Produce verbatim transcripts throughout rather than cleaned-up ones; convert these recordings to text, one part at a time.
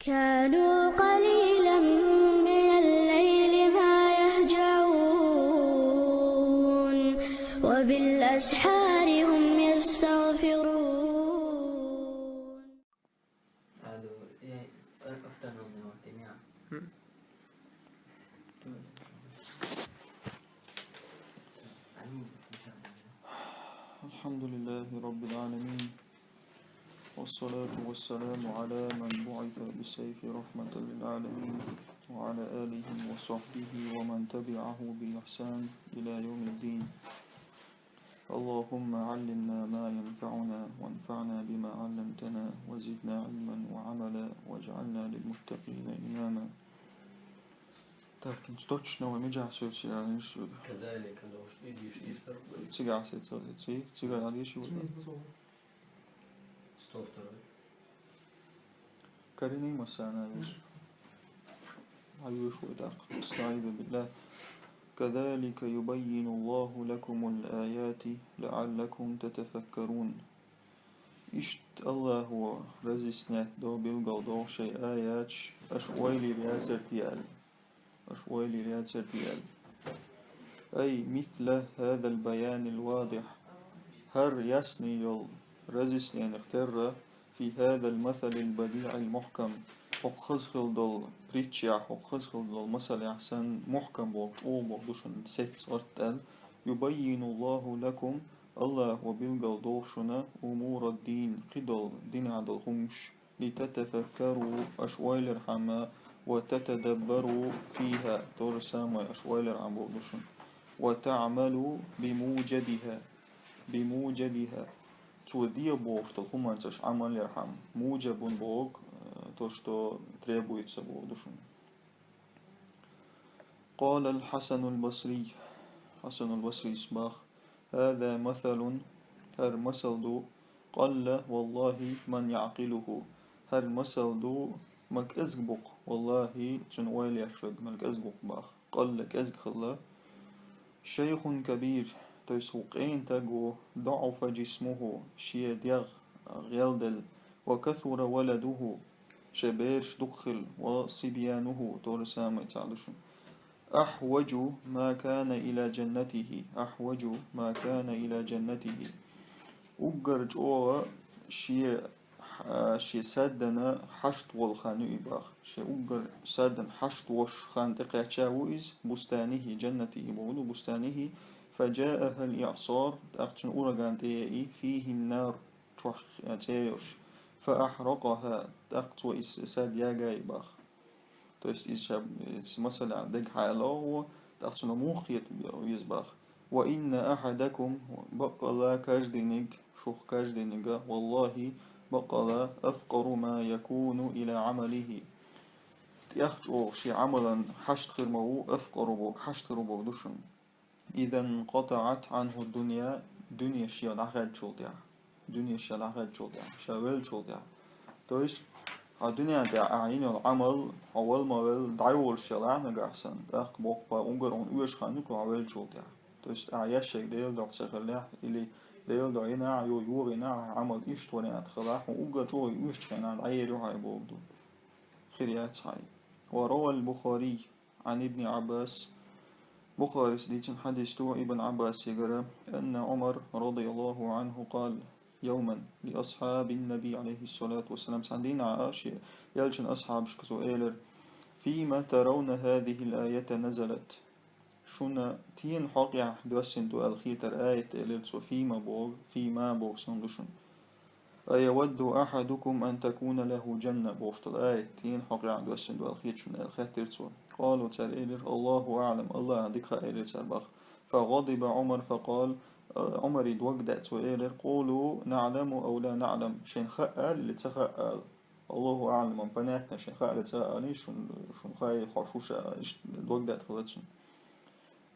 كانوا قليلا من الليل ما يهجعون، وبالأسحار هم يستغفرون. هذا، إيه، أفتنوا من وقتنا. الحمد لله رب العالمين، والصلاة والسلام على من بعث بالسيف رحمة للعالمين، وعلى آله وصحبه ومن تبعه بإحسان إلى يوم الدين. اللهم علمنا ما ينفعنا، وانفعنا بما علمتنا، وزدنا علما وعملا، واجعلنا للمتقين إماما. Так, институтчна ва миджахсуци алиш. كذلك, да уж идиш истер. Цигахсуци, ци, цигахсуци. Сто второй. Карини масана иш. Аюш вайдак. أستعيذ بالله. كذلك يبين الله لكم الآيات لعلكم تتفكرون. Ишт Аллахо разъяснять до, билгал до шоай аяташ, аш ойла яцар те аьлла. Аш ойла яцар те аьлла. أي مثل هذا البيان الواضح. ХӀара ясный йола разъяснени терра في هذا المثل البديع المحكم. ХӀокху хаза хила дола притчехь, хӀокху хаза хила дола масалехь санна, мухкам боху, чӀогӀа боху ду шуна, сецна, гӀортта аьлла. يبين الله لكم, Аллахо билгал долу шуна, أمور الدين, кхидолу, динехь долу хӀумаш, لتتفكروا, аш ойла ярхьама, وتتدبروا فيها, то же самое, аш ойла ярхьама боху ду шуна. وتعملوا بموجبها, بموجبها. Цо де бохуш долу хӀуманца аш Ӏамал ярхьама. Муджабун боху, э, то, что требуется боху ду шуна. قال الحسن البصري. Хьасанул Басрис бах: هذا مثل, хӀара масал ду, قل والله من يعقله. ХӀара масал ду, ма кӀезиг бу-кх, валлахӀи, цуьнан ойла еш верг, ма кӀезиг бу-кх бах. قل, кӀезиг хилла. شيخ كبير, то есть хӀу къена стаг ву, ضعف جسمه, шен дегӀ гӀелделла, وكثر ولده, шен бераш дукха хилла, وصبيانه, то же самое цхьаъ ду шуна. أحوج ما كان إلى جنته, أحوج ما كان إلى جنته. Уггар чӀогӀа шен, а, шен саддана хьашт волу хан ю и бах. Шен уггар саддана хьашт волуш хан тӀекхаьчча ву иза, بستانه, جنته боху ду, بستانه, فجاءها الإعصار, тӀаккха цунна ураган тӀееъна, فيه النار, чохь цӀе йолуш, فأحرقها, тӀаккха цо и сад яьгна и бах. То есть иза ша, иза масала дагахь лоху, тӀаккха цунах муха хета веза бах. وإن أحدكم, баккъалла каждийниг, шух каждийниг, валлахӀи, баккъалла, أفقر ما يكون إلى عمله. ТӀех чӀогӀа шен Ӏамалан хьашт хир ма ву, أفقر боху, хьашт хир боху ду шуна. إذا انقطعت عنه الدنيا, дуьне шен дӀахаьддачул тӀаьхьа. Дуьне шен дӀахаьддачул тӀаьхьа, ша веллачул тӀаьхьа. То есть, хьан дуьнен тӀехь ахь йина йолу Ӏамал, хьо вала ма велла, дӀайолуш елахь нагахь санна, тӀаккха боккха уггар хьуна оьшу хан ю-кх хьо веллачул тӀаьхьа. То есть, ахь еш ерг Делан дуьхьа ца хиллехь, или Делан дуьхьа йинехь, йо, йогӀу йинехь ахь Ӏамал иштта вариант хилахь, хьуна уггар чӀогӀа оьшучу хенахь дӀаер ю хьайн боху ду. Хир яц хьайн. وروى البخاري عن ابن عباس, Бухарис дийцина хьадис ду Ибн Ӏаббасигара, أن عمر رضي الله عنه قال يوما لأصحاب النبي عليه الصلاة والسلام, цхьана дийнахь шен элчан асхьабашка цо элира: فيم ترون هذه الآية نزلت؟ Шуна стенан хьокъехь доьссина ду аьлла хетара аят, элира цо, фима боху, фима боху санна ду шуна. أيود أحدكم أن تكون له جنة, бохуш долу аят, стенан хьокъехь доьссина ду аьлла хета шуна аьлла хаьттира цо. قالوا, цара элира: الله أعلم, АллахӀана дика хаьа, элира цара бах. فغضب عمر فقال, Ӏумаре дог деа, цо элира: قولوا نعلم أو لا نعلم, шайна хаьа ала или ца хаьа ала. الله أعلم, понятно, шайна хаьа или ца хаьа ала, шуна, шуна хаьий хьо шу ша, иштта дог деа хилла цуьнан.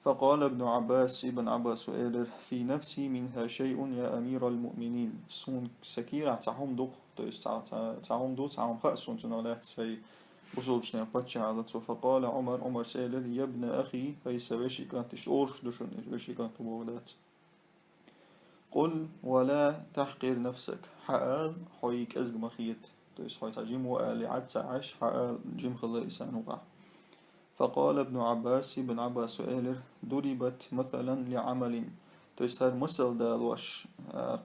فقال ابن عباس, Ибн Ӏаббасо элира: في نفسي منها شيء يا أمير المؤمنين. Суна сан кийрахь цхьа хӀума ду-кх, то есть цхьа, цхьа, цхьа хӀума ду, цхьа хӀума хаьа суна цунах лаьцна, хӀай бусалбачийн паччахь, аьлла цо. فقال عمر, Ӏумара элира: يا ابن أخي, хӀай сан вешин кӀант, иштта олуш ду шуна, вешин кӀант ву боху дац. قل ولا تحقر نفسك, хьаала, хьо и кӀезиг ма хета. То есть, хьо цхьа жима ву аьле, Ӏад ца Ӏаш, хьа а жима хила иза царна юкъахь. فقال ابن عباس, Ибн Ӏаббаса элира: ضربت مثلا لعمل. То есть, хӀара масал далош, а,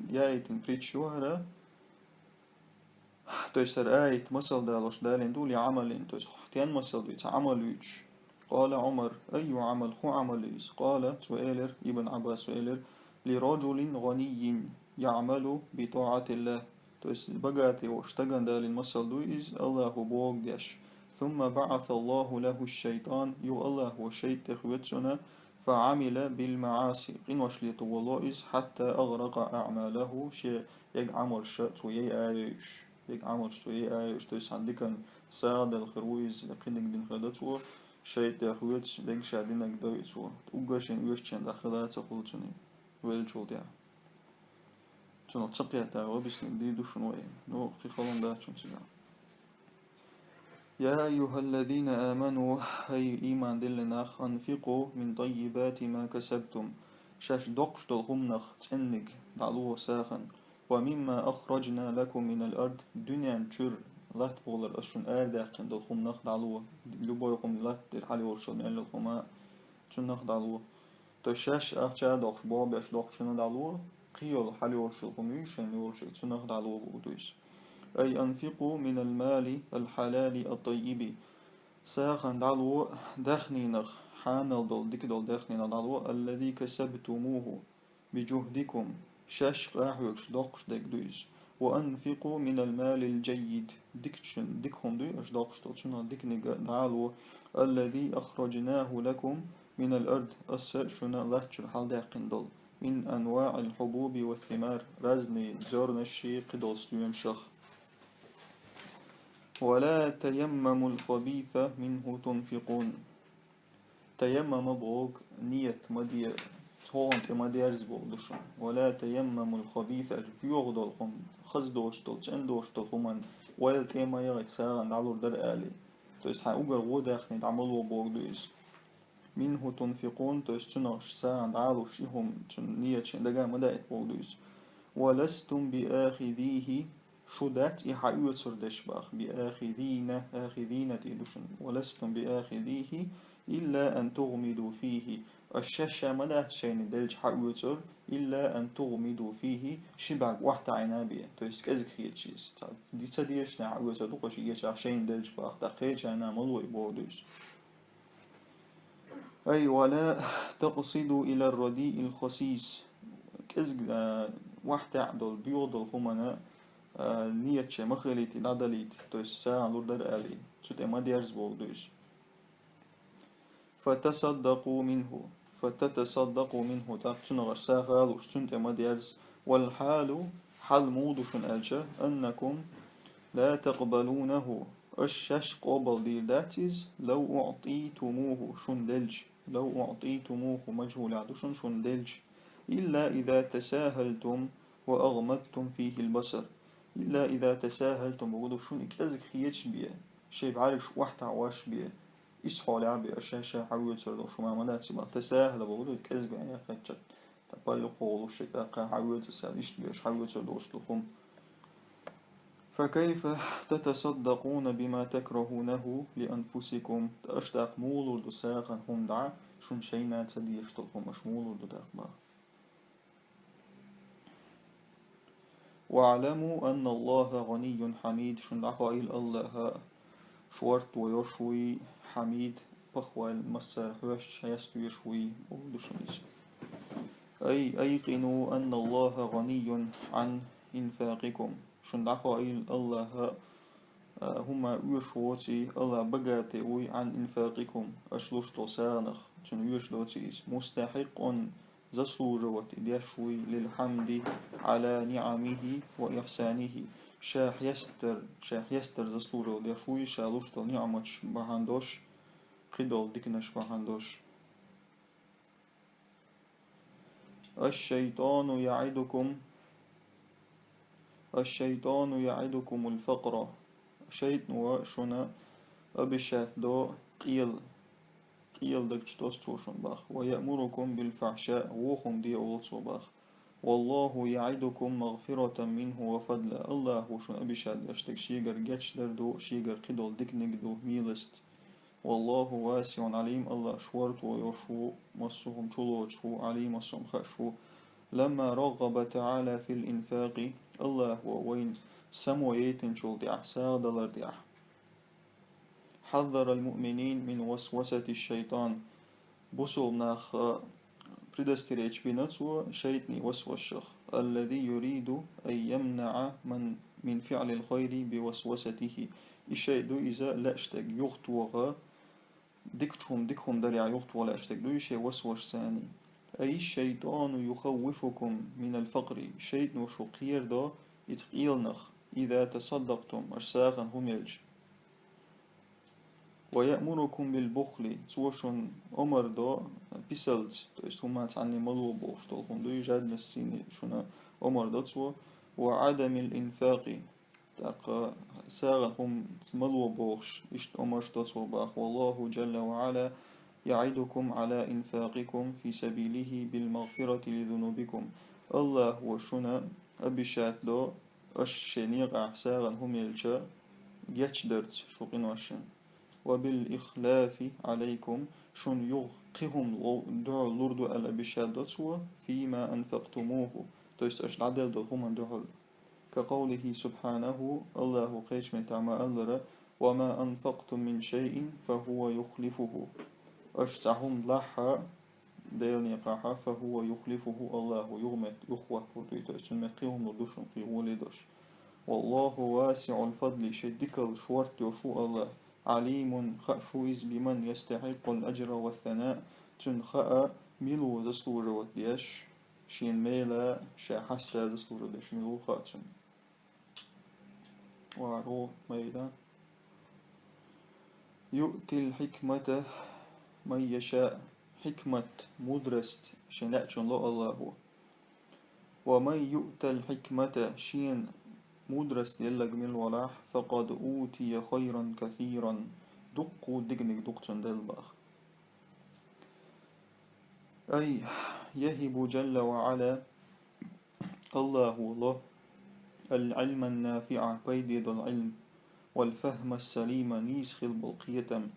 яйтин притча ю хӀара. То есть, хӀара аят масал далош далийна ду, لعمل. То есть, хӀун масал ду, цхьа Ӏамал юьйцуш. قال عمر: أي عمل, хӀун Ӏамал ю иза? قال, цо элира, Ибн Ӏаббаса элира: لرجل غني يعمل بطاعة الله. То есть, богатый волчу стагана далийна масал ду иза, Аллахо бохург деш. ثم بعث الله له الشيطان, юха Аллахо шайтӀа тӀехвоьду цунна, فعمل بالمعاصي, къинош летавелло иза, حتى أغرق أعماله, шен егна Ӏамалш цо яйа а яйуш. Егна Ӏамалш цо яйа а яйуш, то есть, цхьана диканна сагӀа делла хир ву иза, я кхидерг дина хир ду цо, шайтӀа тӀехвоьдуш, дерг ша динарг дойу цо. Уггар шена оьшучунна дӀахила а ца хуьлу цуьнан веллачул тӀаьхьа. Цунах ца кхетта, объяснить дийр ду шуна вай. Ну, кхин халонаш дац цуьнан цигахь. يا أيها الذين آمنوا, хӀай, ийман диллина нах, أنفقوا من طيبات ما كسبتم, шаьш доккхуш долу хӀуманах цӀенниг дӀало сагӀина, ومما أخرجنا لكم من الأرض, дуьнен чуьра латтабовлар ас шуна арадаьккхина долу хӀуманах дӀало, любой хӀума латта дерг хьалайолуш йолу мел йолу хӀума, цунах дӀало. То есть шаьш ахча а доккхуш, болх беш доккхучунах дӀало, кхин йолу хьалайолуш йолу хӀума ю шайна йолуш, цунах дӀало бохург ду иза. أي أنفقوا من المال الحلال الطيب. СагӀина дӀало даьхнинах, хьанал долу, дика долу даьхнинах дӀало, الذي كسبتموه بجهدكم, шаьш къахьоьгуш доккхуш дерг ду иза. وأنفقوا من المال الجيد, дикачун, дика хӀума дуй аша доккхуш долу, цунах диканиг а дӀало, الذي أخرجناه لكم من الأرض, аса шуна латта чуьра хьалдаьккхина долу, من أنواع الحبوب والثمار, разный зернашший, кхидолу стоьмашах. ولا تيمموا الخبيث منه تنفقون. Таяммама бохург ният ма де, цунах тӀе ма дерза бохург ду шуна. ولا تيمموا الخبيث, аша боьха долу хӀума, хаза доцуш долу, цӀена доцуш долу хӀуманна ойла тӀе ма яхийта, сагӀина дӀалур дара аьлла. То есть хьайн уггар вон даьхни дӀа ма ло бохург ду иза. منه تنفقون, то есть цунах сагӀина дӀа а луш, и хӀума, цуьнан ният шайн дага а ма даийта бохург ду иза. ولستم بآخذيه, шу дац и хьаоьцур дерш боху. بآخذين, آخذين тӀе ду шуна. ولستم بآخذيه إلا أن تغمضوا فيه. Аша шаьш а ма дац шайна и делча хьаоьцур, إلا أن تغمضوا فيه, ши бӀаьрг охьатаӀийна бен. То есть кӀезиг хеташ иза. Ца, ди ца дезаш хьаоьцур ду-кх аша и гечахь шайна делча боху, тӀаккха кхечарна а ма ло и бохург ду иза. أي ولا تقصدوا إلى الرديء الخسيس. КӀезиг, а, охьатаьӀна долу, боьха долу хӀуманна, а, ният шайн ма хилийта, дӀадалийта, то есть сагӀина лур дара аьлла, цу тӀе ма дерза бохург ду иза. فتتصدقوا منه, فتتصدقوا منه, тӀаккха цунах аша сагӀа а луш, цунна тӀе ма дерза. والحال, хьал муха ду шуна аьлча, أنكم لا تقبلونه, аша шаьш къобалдийр дац иза, لو أعطيتموه, шуна делча. لو أعطيتموه, мажхӀулехь ду шуна, шуна делча. إلا إذا تساهلتم وأغمضتم فيه البصر. إلا إذا تساهلتم бохург ду шуна и кӀезиг хеташ бен, шайн бӀаьргаш охьатаӀош бен, иза хьолехь бен, аша шаьш а хьаоьцур долу хӀума ма дац и боху. تساهل бохург ду кӀезиг ваьнна кхетча. Тапалли кхолуш, шайн тӀаккха хьаоьцу сан, иштта беш хьаоьцур долуш ду хӀума. فكيف تتصدقون بما تكرهونه لأنفسكم؟ Аша тӀаккха муха лур ду сагӀина хӀума дӀа, шуна шайна ца дезаш долу хӀума аша муха лур ду тӀаккха боху? واعلموا أن الله غني حميد, шуна дӀахоийла АллахӀ шорта вайош вуй, Хьамид, похваль, массара хьоьстуш, хьестабеш вуй, бохург ду шуна иза. أي أيقنوا أن الله غني عن إنفاقكم. Шуна дӀахоийла АллахӀ, а, хӀума оьшуш воций, АллахӀ богатый вуй, عن إنفاقكم, аша луш долу сагӀанах, цунна оьшуш доций иза. مستحق, заслуживать деш вуй, للحمد على نعمه وإحسانه. Ша хьестар, ша хьестар заслуживать деш вуй, ша луш долу ниӀматаш бахьана долуш, кхидолу диканаш бахьана долуш. الشيطان يعدكم، الشيطان يعدكم الفقر. ШайтӀано шуна обещать до къел, къел даг чу досу цо шуна боху. ويأمركم بالفحشاء, вон хӀума де олу цо боху. والله يعدكم مغفرة منه وفضلا. Аллахӏа шуна обещать деш дерг шегара гечдар ду, шегара кхыдола диканиг ду, милость. والله واسع عليم. Аллахӏ шортта йолуш ву, массо а хӀума чулоцуш ву, Ӏалим, массо а хӀума хууш ву. لما رغب تعالى في الإنفاق. Аллахӏа вайна само яйтинчул тӀехь, сагӀа далар тӀехь. حذر المؤمنين من وسوسة الشيطان. Бусулба нах предостеречь бина цо шайтӀан васвасах. الذي يريد أن يمنع من من فعل الخير بوسوسته. И шайтӀа ду иза лаьаш дерг юхатоха, дикачу хӀума, дика хӀума дарехь юхатоха лаьаш дерг ду и шен васвасца. أي الشيطان يخوفكم من الفقر. ШайтӀа шу кхерадо и къеланах. إذا تصدقتم. Аша сагӀина хӀума елча. ويأمركم بالبخل. Цо шуна омар до писалц, то есть хӀума цхьанне мало бохуш долу хӀума ду, жадность цуьнан шуна омар до цо. وعدم الإنفاق. ТӀаккха сагӀина хӀума мало бохуш, иштта омарш до цо боху. والله جل وعلا يعدكم على إنفاقكم في سبيله بالمغفرة لذنوبكم. Аллахӏа шуна обещать до, аша шен некъахь сагӀина хӀума елча, гечдарца шун къиношна. وبالإخلاف عليكم, шуна юха кхин хӀума ло-, дуьхьал лур ду аьлла обещать до цо, فيما أنفقتموه, то есть аша дӀаделла долу хӀуманна дуьхьал. كقوله سبحانه, Аллахӏа кхечу меттехь ма-аллара: وما أنفقتم من شيء فهو يخلفه. Аша цхьа хӀума лахь а, Делан некъахь, فهو يخلفه, Аллахӏа юха мет-, юхахӀоттор ду, то есть цуьнан метта кхин хӀума лур ду шуна, кхин гӀоле долуш. والله واسع الفضل, шен дикалла шортта йолуш ву Аллахӏ. عليم, хууш ву иза, بمن يستحق الأجر والثناء, цуьнан хаа, мила ву заслуживать деш, шена мела, ша хьаста заслуживать деш мила ву хаа цуьнан. ВогӀур ву майда. يؤتي الحكمة من يشاء. Хьикмат, мудрость шен лаьачунна ло Аллахӏа. ومن يؤت الحكمة, шена мудрость делларг мила валахь, فقد أوتي خيرا كثيرا, дуккха а диканиг ду-кх цунна делла боху. أي يهب جل وعلا, Аллахӏа ло, العلم النافع, пайде долу Ӏилма, والفهم السليم, нийса хила болу кхетам,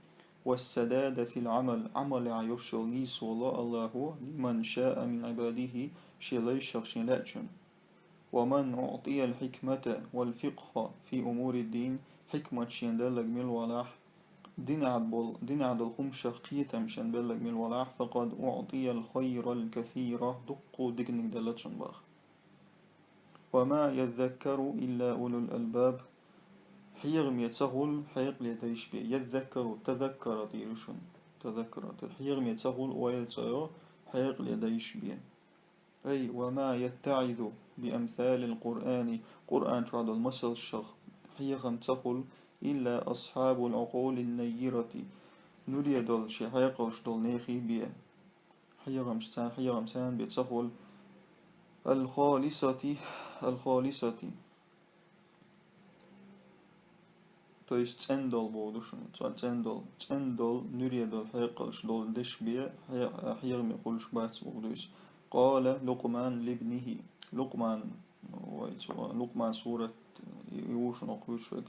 والسداد في العمل, Ӏамалехь йолуш йолу нийсо ло Аллахӏа, لمن شاء من عباده, шен лайшах шен лаьачунна. ومن أعطي الحكمة والفقه في أمور الدين, хьикмат шена делларг мила валахь, динехь болу, динехь долу хӀуманех кхетам шена делларг мила валахь, فقد أعطي الخير الكثير, дуккха а диканиг делла цунна боху. وما يذكر إلا أولو الألباب. Хьехаме ца хуьлу хьекъале дайш бен. يذكر, تذكر тӀера ю шуна. تذكر тӀера. Хьехаме ца хуьлу ойла ца йо хьекъале дайш бен. أي وما يتعظ بأمثال القرآن, Къуръан чохь долу масалшах хьехам ца хуьлу, إلا أصحاب العقول النيرة, нуьре долу шен хьекъалш долу нехий бен. Хьехамш царна, хьехам царна бен ца хуьлу. الخالصة, الخالصة. То есть цӀена долу боху ду шуна, цӀена долу, цӀена долу, нуьре долу хьекъалш долу деш бен хье-, хьехаме хуьлуш бац боху ду иза. قال لقمان لابنه. Лукъман, вай цо, Лукъман сурат, и ву шуна окхуьйтуш верг.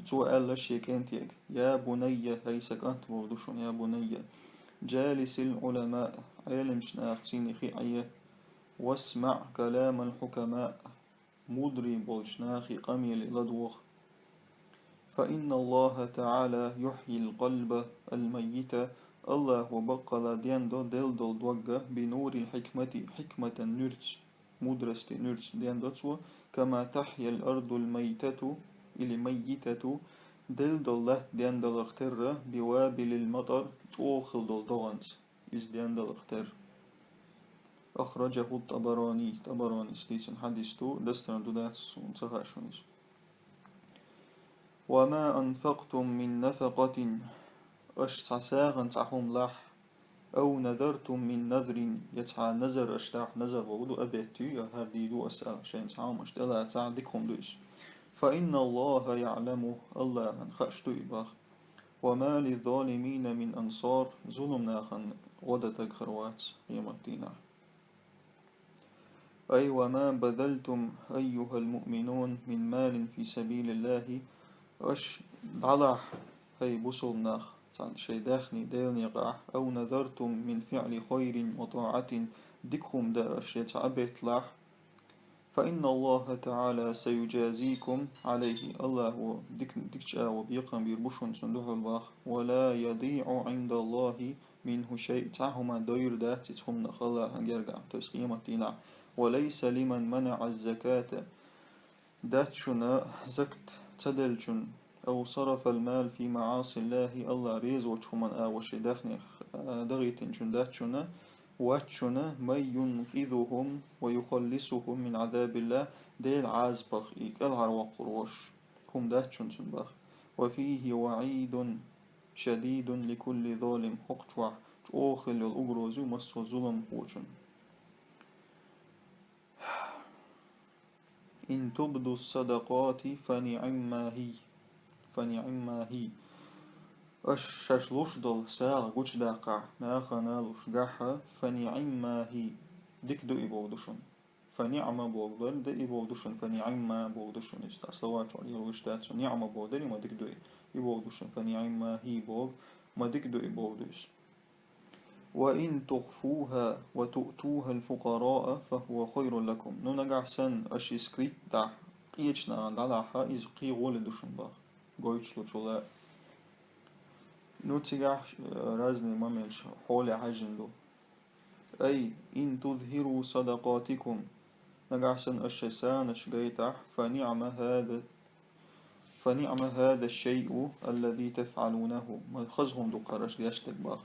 Цо аьлла шен кӀентега: يا بني, хӀай сан кӀант боху ду шуна, يا بني, جالس العلماء, Ӏеламчу нахаца хи Ӏе, واسمع كلام الحكماء, мудрый болчу нахе къамеле ладогӀа. فإن الله تعالى يحيي القلب الميت, Аллахӏа баккъалла дендо делла долу дог بنور الحكمة, хьикматан нуьрца, мудрости нуьрца дендо цо, كما تحيا الأرض الميتة или ميتة, делла долу латта дендаларх терра, بوابل المطر, чӀогӀа хилла долу догӀанца. Иза дендаларх терра. أخرجه الطبراني, ТӀабаранис дийцина хьадис ду, дастаран ду дац, суна ца хаьа шуна иза. وما أنفقتم من نفقة, аша цхьа сагӀина цхьа хӀума лахь, أو نذرتم من نذر, я цхьа назар аша дахь, назар боху ду, обет ю, я хӀара дийр ду аса аьлла, шайна цхьа хӀума аша тӀелацахь, дика хӀума ду иза. فإن الله يعلمه, Аллахӏана хууш ду и боху. وما للظالمين من أنصار, зулам нахана гӀо дан стаг хир вац къематдийнахь. أي وما بذلتم أيها المؤمنون من مال في سبيل الله. Аш дӀалахь, хӀай бусулба нах, цхьан шайн даьхни Делан некъахь, أو نذرتم من فعل خير وطاعة, дика хӀума дан аш я цхьа а бетталахь, فإن الله تعالى سيجازيكم عليه, АллахӀа дик-, дикача агӀор бекхам бийр бу шуна цунна духьал бах. ولا يضيع عند الله منه شيء, цхьа хӀума дойр дац иза хӀуманах АллахӀан гергахь, то есть къематдийнахь. وليس لمن منع الزكاة, дац шуна закат ца деллачун, أو صرف المال في معاصي الله, АллахӀ реза воцчу хӀуманна агӀор шен даьхни, а, дахийтинчун дац шуна, вац шуна, من ينقذهم ويخلصهم من عذاب الله, Делан Ӏазапах и кӀелхьарвоккхур волуш хӀума дац шуна цунна бах. وفيه وعيد شديد لكل ظالم, хӀокху чохь чӀогӀа хилла йолу угроза ю массо а зуламхочунна. إن تبدوا الصدقات فنعما هي. فنعما هي. Аша шаьш луш долу сагӀа гучудаккхахь, нахана луш гахь, فنعما هي. Дика ду и бохург ду шуна. فنعم бохург ду и бохург ду шуна, فنعما бохург ду шуна. Иза тӀе словарь чохь лелош дац, ниӀма бохург ду и, ма дика ду и. И бохург ду шуна, فنعما هي бохург, ма дика ду и бохург ду иза. وإن تخفوها وتؤتوها الفقراء فهو خير لكم. Ну, нагахь санна аша и скрытно дахь, къечу нахана дӀалахь, иза кхин гӀоли ду шуна бах. Гойтуш лучул а. Ну, цигахь, э, разный моменташ хьоле хьаьжжина ду. أي إن تظهروا صدقاتكم. Нагахь санна аша шайн сагӀанаш гайтахь, فنعم هذا فنعم هذا الشيء الذي تفعلونه. Ма хаза хӀума ду кхара аша деш дерг бах.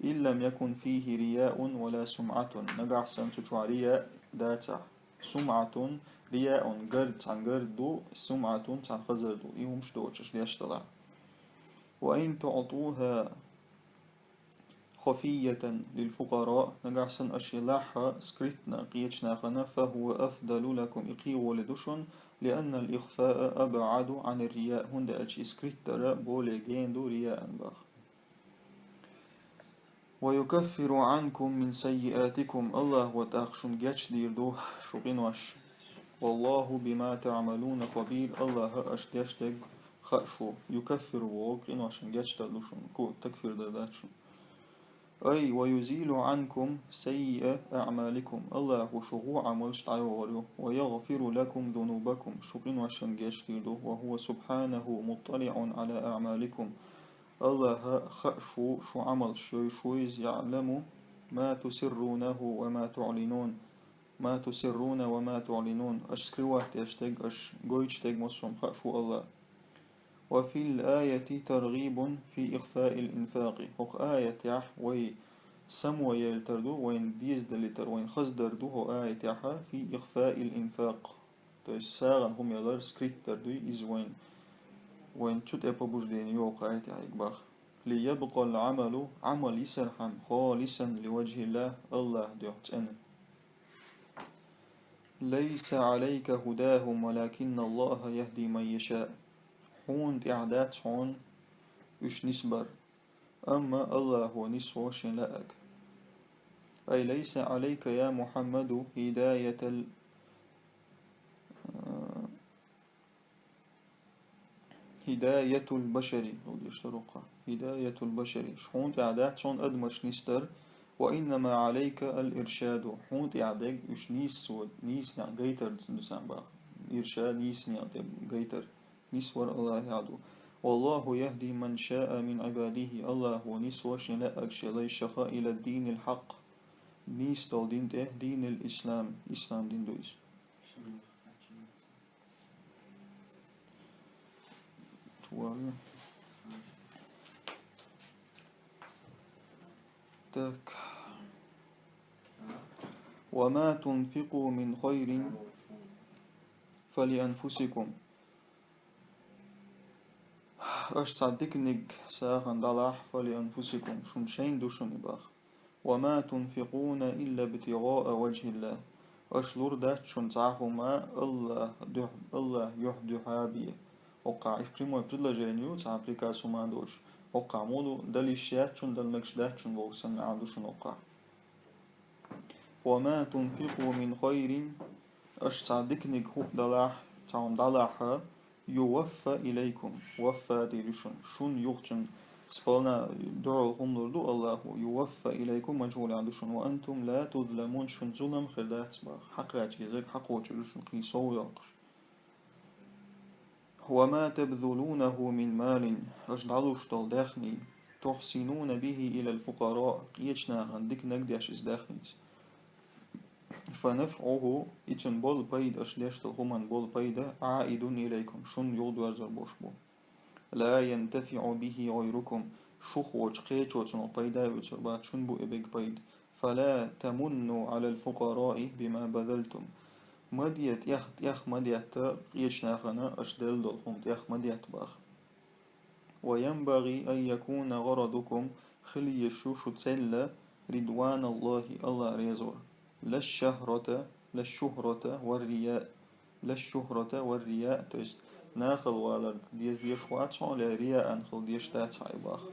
إن لم يكن فيه رياء ولا سمعة. Нагахь санна цу чохь рияъ дацахь. سمعة, рияъ гард, цхьана гард ду, سمعة, цхьана хазар ду. И хӀумаш доцуш аша деш далахь. وأن تعطوها خفية للفقراء, нагахь санна аша и лахь скрытно къечу нахана, فهو أفضل لكم, и кхин гӀоли ду шуна, لأن الإخفاء أبعد عن الرياء, хӀунда аьлча и скрытно дар более гена ду рияъна бах. ويكفر عنكم من سيئاتكم, АллахӀа тӀаккха шуна гечдийр ду шун къинош. والله بما تعملون خبير, АллахӀа аша деш дерг хаа шу. يكفر бохург къиношна гечдар ду шуна, ку-, такфир дар дац шуна. أي ويزيل عنكم سيئ أعمالكم, АллахӀа шун гӀо Ӏамалш дӀайохур ю, ويغفر لكم ذنوبكم, шун къиношна гечдийр ду, وهو سبحانه مطلع على أعمالكم, АллахӀа хаа шу, шун Ӏамалш йойуш ву иза, يعلم ما تسرونه وما تعلنون, ما تسرون وما تعلنون, аша скрывать деш дерг, аша гойтуш дерг массо а хаа шу АллахӀа. وفي الآية ترغيب في إخفاء الإنفاق. ХӀокху аятехь вай само елийтар ду, вайна деза далийтар, вайна хаздар ду хӀокху аятехь, في إخفاء الإنفاق. То есть сагӀина хӀума ялар скрытно дар дуй, иза вайна, вайна цу тӀе побуждение йо хӀокху аятехь бах. ليبقى العمل, Ӏамал йисархьама, خالصا لوجه الله, АллахӀан дуьхьа цӀена. ليس عليك هداهم ولكن الله يهدي من يشاء. Хьуна тӀехь дац хьуна уьш нисбар, амма АллахӀа нисво шен лаьаг. أي ليس عليك يا محمد هداية ال-, هداية البشر, хӀун деш дара хӀокху? هداية البشر. Хьуна тӀехь дац хьуна адамаш нисдар, وإنما عليك الإرشاد. Хьуна тӀехь дерг уьш нийсо-, нийсонехь гайтар ду царна бах. Иршад нийсонехь тӀе гайтар. Нисвар АллахӀехь ду. والله يهدي من شاء من عباده. АллахӀа нисво шен лаьаг шен лайшах إلى الدين الحق. Нийса долу дин тӀе, دين الإسلام, ислам дин ду иза. Чували. Так. وما تنفقوا من خير فلأنفسكم. Аша цхьа диканиг сагӀина дӀалахь, فلأنفسكم, шуна шайна ду шуна и бах. وما تنفقون إلا ابتغاء وجه الله. Аша лур дац шуна цхьа а хӀума АллахӀ дуьхьа, АллахӀ юьхь дуьхьа бен. ХӀокхахь и прямое предложение ю, цхьа приказ хӀума а доцуш. ХӀокхахь муха ду, дала йиш яц шуна, дала мегаш дац шуна бохург санна маьӀна ду шуна хӀокхахь. وما تنفقوا من خير, аша цхьа диканиг хӀуъа далахь, цхьа хӀума далахь, يوف إليكم, وفى дийр ю шуна, шуна юха цунна сполна духьал хӀума лур ду Аллахо, يوف إليكم, мажгӀул ду шуна, وأنتم لا تظلمون, шуна зулам хир дац боху, хьакхача кхин сов йоккхуш. وما تبذلونه من مال, аша дӀалуш долу даьхни, تحسنون به إلى الفقراء, къечу нахана диканиг деш иза даьхница. فنفعه, и цуьнан болу пайда, аша деш долу хӀуманан болу пайда, عائد إليكم, шуна юхадоьрзур болуш бу. لا ينتفع به غيركم, шух воцчу кхечо цунах пайда а оьцур бац, шуна бу и бегга пайда. فلا تمنوا على الفقراء بما بذلتم. Ма де тӀех, тӀех ма детта къечу нахана аша делла долу хӀума тӀех ма детта боху. وينبغي أن يكون غرضكم, хила еза шу, шу цӀелла, رضوان الله, Аллах резавар. لا الشهرة, لا الشهرة والرياء, لا الشهرة والرياء, то есть нахала валар деза дезаш вац хьо, я рияан хила дезаш дац хьо и боху.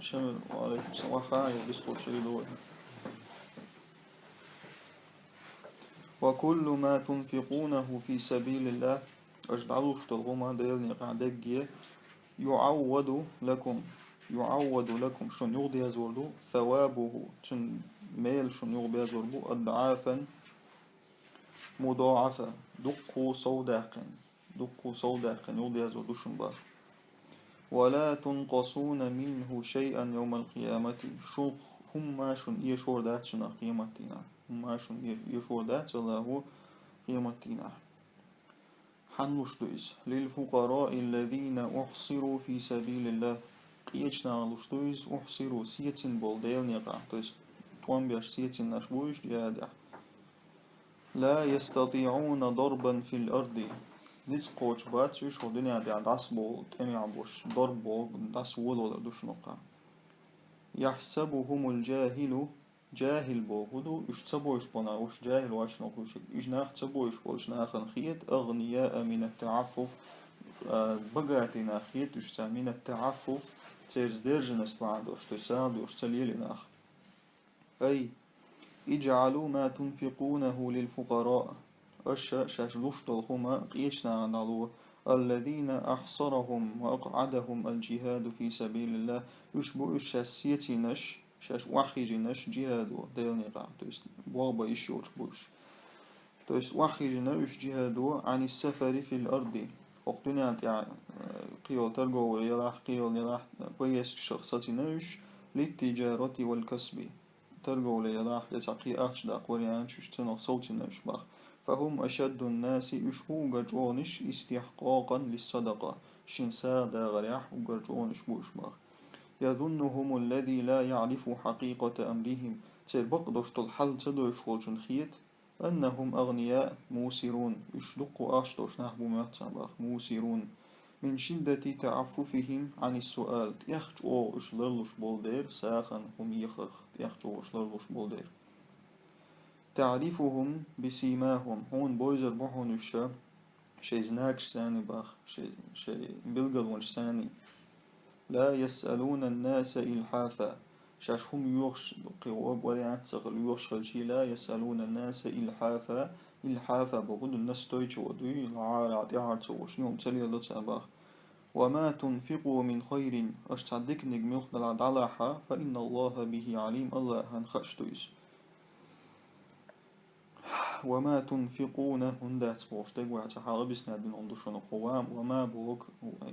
Шамил, ва алейкум салам. Ва хайр, бис лучший ду. وكل ما تنفقونه في سبيل الله, аша дӀалуш долу хӀума Делан некъахь дерриге, يعوض لكم, يعوض لكم, шуна юхадерзор ду, ثوابه, цуьнан мел шуна юхаберзор бу, أضعافا مضاعفة, дуккха сов даьккхина, дуккха сов даьккхина юхадерзор ду шуна боху. ولا تنقصون منه شيئا يوم القيامة, шу хӀумма шуна эшор дац цунах къематдийнахь. ХӀумма шуна э-, эшор дац Аллахо къематдийнахь. Хьанна луш ду иза? للفقراء الذين أحصروا في سبيل الله. Къечу нахана луш ду иза, أحصروا, сецина болу Делан некъахь, то есть тӀом беш сецинарш бу уьш джихӀадехь. لا يستطيعون ضربا في الأرض. Ницкъ кхочуш бац уьш хӀокху дуьнен тӀехь дӀасабовла, тӀемехь болуш, дарба боху, дӀасаволавалар ду шуна хӀокхахь. يحسبهم الجاهل, джахӀил боху хӀун ду, уьш ца бовлуш болу нах, уьш джахӀил вац шуна хӀокхуьнга, уьш нах ца бовлуш болчу нахана хета, أغنياء من التعفف, а, богатый нах хета уьш царна, من التعفف, церан сдержанность бахьана долуш, то есть сагӀа доцуш ца лелийна нах. أي اجعلوا ما تنفقونه للفقراء. Аша шаьш луш долу хӀума къечу нахана дӀало, الذين أحصرهم وأقعدهم الجهاد في سبيل الله. Уьш бу уьш шаьш сецийнарш, шаьш охьахиънарш джихӀадо Делан некъахь, то есть болх бан йиш йолуш бу уьш. То есть охьахиъна уьш джихӀадо عن السفر في الأرض. ХӀокху дуьнен тӀехь, э, кхийолу торговля ялахь, кхийолу ялахь, э, поездкашах сацийна уьш, للتجارة والكسب. Торговля ялахь, я цхьа кхин ахча даккха вариант, уьш цунах совцийна уьш боху. فهم أشد الناس, уьш хӀун уггар чӀогӀанаш, استحقاقا للصدقة, шен сагӀа дагӀарехь уггар чӀогӀанаш бу уьш боху. يظنهم الذي لا يعرف حقيقة أمرهم. Церан бакъдолуш долу хьал ца дойуш волчунна хета, أنهم أغنياء موسرون, уьш дуккха ахча долуш нах бу моьтту царна боху, موسرون, من شدة تعففهم عن السؤال, тӀех чӀогӀа уьш ларлуш болу дера, сагӀина хӀума ехарх, тӀех чӀогӀа уьш ларлуш болу дера. تعرفهم بسيماهم, хьуна бовзар бу хьуна уьш шайн знакашца боху, шайн, шайн билгалонашца. لا يسألون الناس إلحافا. Шаьш хӀума йохуш, кхин вариант ца хилла, йохуш хилча, لا يسألون الناس إلحافا. إلحافا боху ду настойчиво дуй, лахьара, тӀаьхьара ца волуш, хӀума ца лело цара боху. وما تنفقوا من خير, аша цхьа диканиг муьлхха далахь, дӀалахь, فإن الله به عليم, Аллахьан хууш ду иза. وما تنفقون, хӀунда дац бохуш, дегваьлча хьалха объяснять дина хӀума ду шуна. Ва, ва ма боху,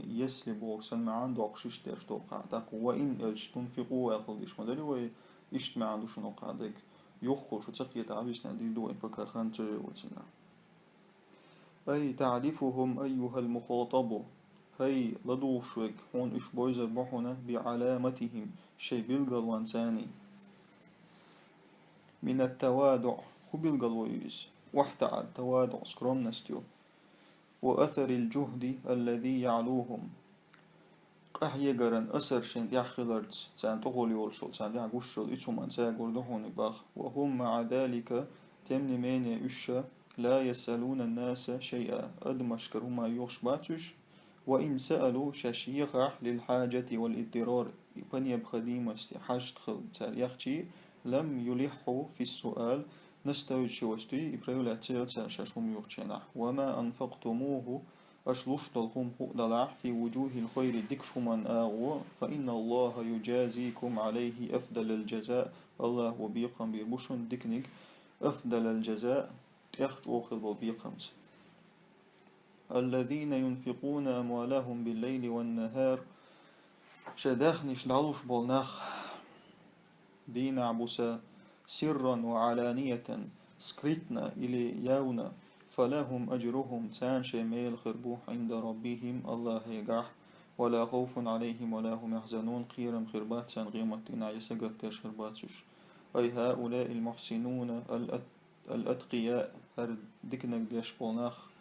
если боху, сан маьӀна доккхуш иштта деш ду хьуна. ТӀаккха ва ин аьлча, тунфикъу аьлла хила дезаш ма дарий вай, иштта маьӀна ду шуна хьуна дерг. Юххе шу ца кхета, объяснять дийр ду вай, пока хан ца йоьллу цигахь. أي تعرفهم أيها المخاطب. ХӀай, ладугӀуш верг, хьуна уьш бовзар бу хьуна, بعلامتهم, шайн билгалонца. من التواضع, хӀун билгало ю иза? ОхьатаӀар, таваду, скромность ю. وأثر الجهد الذي يعلوهم. Къахьегаран асар шайн тӀехь хиларца, царна тӀехула йолуш йолу, царна тӀехь гуш йолу, и цу хӀуманца гур ду хьуна боху. وهم مع ذلك, тем не менее, уьш ша, لا يسألون الناس شيئا, адамашкара хӀума йохуш бац уьш. وإن سألوا, шаьш ехахь, للحاجة والاضطرار, по необходимости, хьаштхал цар яхчи, لم يلحوا في السؤال, настойчивостью и проявлять цел цар шаш хӀума юхченахь. وما أنفقتموه, аш луш долу хӀума хӀуъ далахь, في وجوه الخير, дикачу хӀуман агӀо, فإن الله يجازيكم عليه أفضل الجزاء, Аллахо бекхам бийр бу шуна диканиг, أفضل الجزاء, тӀех чӀогӀа хила болу бекхамца. الذين ينفقون أموالهم بالليل والنهار, шайн даьхнаш дӀалуш болу нах, дийнахь буса, سرا وعلانية, скрытно или явно, فلهم أجرهم, царна шайн мел хир бу, عند ربهم, Аллахьегахь, ولا خوف عليهم ولا هم يحزنون, кхерам хир бац царна къематдийнахь, я сагатдеш хир бац уьш. أي هؤلاء المحسنون الأت- الأتقياء, хӀара диканиг деш болу нах,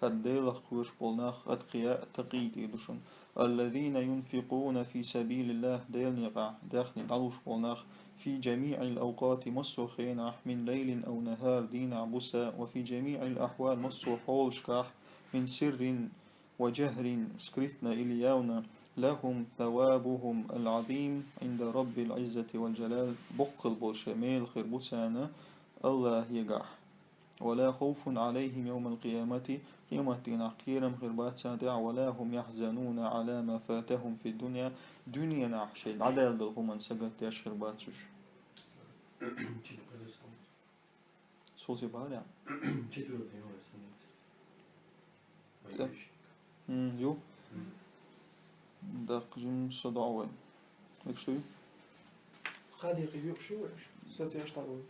хӀара Делах кхоьруш болу нах, أتقياء, تقي тӀе ду шуна, الذين ينفقون في سبيل الله, Делан некъахь даьхни дӀалуш болу нах, في جميع الأوقات, массо а хенахь, من ليل أو نهار, дийнахь буса, وفي جميع الأحوال, массо а хьолашкахь, من سر وجهر, скрытно или явно, لهم ثوابهم العظيم عند رب العزة والجلال, боккхал болу шайн мел хир бу царна Аллахьегахь. ولا خوف عليهم يوم القيامة, къематдийнахь кхерам хир бац царна тӀехь, ولا هم يحزنون على ما فاتهم في الدنيا, дуьненахь шайн дӀадаьлла долу хӀуманна сагатдеш хир бац уьш. Сулси бара? Четвёртый номер страница. Так. М, ю. М. Дакъа жим со доӀа вай. Мегаш ду? Хадикъи юкъаш ю вай. Сацеш тӀе вай.